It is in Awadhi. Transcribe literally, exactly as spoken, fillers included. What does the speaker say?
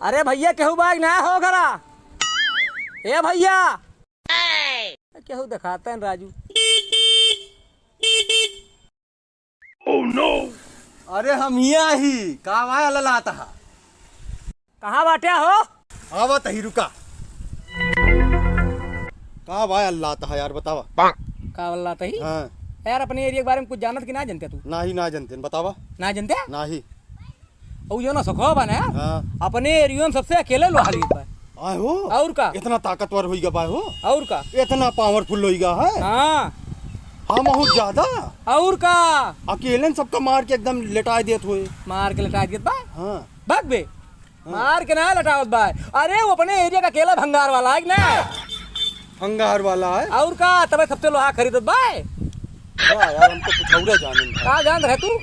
अरे भइया, केहू बा कि ना हो घरा? ए भइया, केहू देखाते हैं राजू। अरे हम हियाँ ही, का बा ललात हा? कहाँ बाट्या हो? आवत ही, रुका। का बा ललात हा यार, बतावा। का ललात ही? हाँ। यार, अपने एरिया के बारे में कुछ जानत कि ना जानते तू? नाही, ना जानते, बतावा। ना जानते? नाही। ऊ जो ना सखो बा ना, हाँ। अपने एरिया में सबसे अकेले लोहा लेत बा। आय हो? और का? इतना ताकतवर होइगा बा हो? और का? इतना पावरफुल होइगा है? हाँ। हम बहुत ज्यादा। और का? अकेले न सबका मार के एकदम लेटाए देत होए। मार के लेटाए देत बा? हाँ। भाग बे। हाँ। मार के ना लेटावत बा। अरे, वो अपने एरिया का अकेला भंगार वाला है कि ना? भंगार वाला है? और का? तबे सबसे लोहा खरीदत बा। वाह यार, हम तो कुछ और जाने भाई। का जान रहे तू?